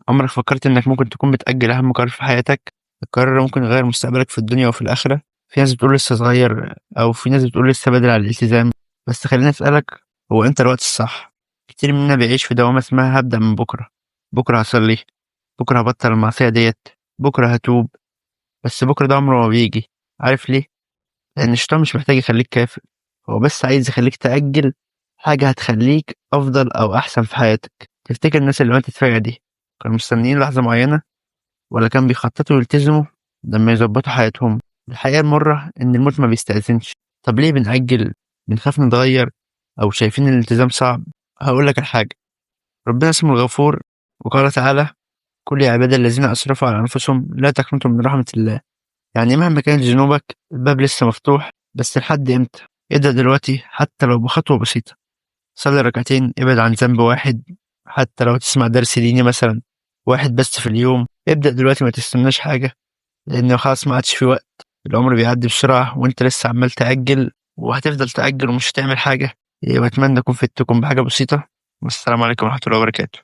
عمرك فكرت إنك ممكن تكون بتأجل أهم قرار في حياتك؟ القرار ده ممكن يغير مستقبلك في الدنيا وفي الآخرة. في ناس بتقول لسه صغير، أو في ناس بتقول لسه بدري على الالتزام، بس خليني أسألك، هو إمتى الوقت الصح؟ كتير مننا بيعيش في دوامة اسمها هبدأ من بكرة، بكرة هصلي، بكرة هبطل المعصية ديت، بكرة هتوب. بس بكرة ده عمره ما بيجي. عارف ليه؟ لأن الشيطان مش محتاج يخليك كافر، هو بس عايز يخليك تأجل حاجة هتخليك أفضل أو أحسن في حياتك. تفتكر الناس اللي ماتت فجأة دي كانوا مستنيين لحظة معينة، ولا كانوا بيخططوا يلتزموا لما يظبطوا حياتهم؟ الحقيقة المرة إن الموت ما بيستأذنش. طب ليه بنأجل؟ بنخاف نتغير، أو شايفين الالتزام صعب؟ هقول لك الحاجة، ربنا اسمه الغفور، وقال تعالى: كل يا عبادي الذين أسرفوا على أنفسهم لا تقنطوا من رحمة الله. يعني مهما كانت ذنوبك الباب لسه مفتوح، بس لحد إمتى؟ ابدأ دلوقتي حتى لو بخطوة بسيطة. صلي ركعتين، ابعد عن ذنب واحد، حتى لو تسمع درس ديني مثلا واحد بس في اليوم. ابدأ دلوقتي، ما تستناش حاجة، لأن خلاص ما عادش في وقت. العمر بيعدي بسرعة وانت لسه عمال تأجل، وهتفضل تأجل ومش هتعمل حاجة. وأتمنى أكون فدتكم بحاجة بسيطة، والسلام عليكم ورحمة الله وبركاته.